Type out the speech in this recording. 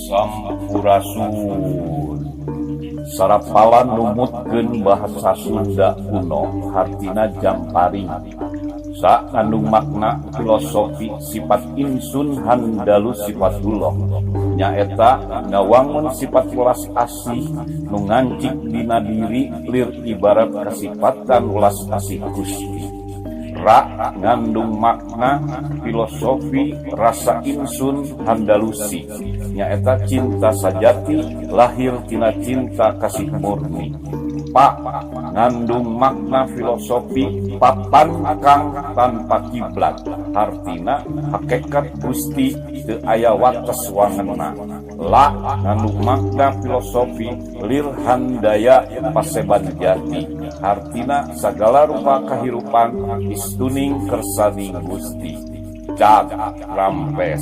Sampurasun. Sarapalan numutkeun bahasa Sunda kuno hartina jamparing. Sa ngandung makna filosofi sifat insun handalu sifatullah, nyaeta ngawangun sifat welas asih nu ngancik dina diri lir ibarat kasipatan welas asih Gusti. Ra ngandung makna filosofi rasa insun handalusi, nyaeta cinta sajati lahir tina cinta kasih murni. Pa ngandung makna filosofi papan kang tanpa kiblat, hartina hakekat Gusti teu aya wates wangenna. La ngandung makna filosofi lir handaya paseban jati, hartina sagala rupa kahirupan istuning kersaning Gusti. Cag rampes.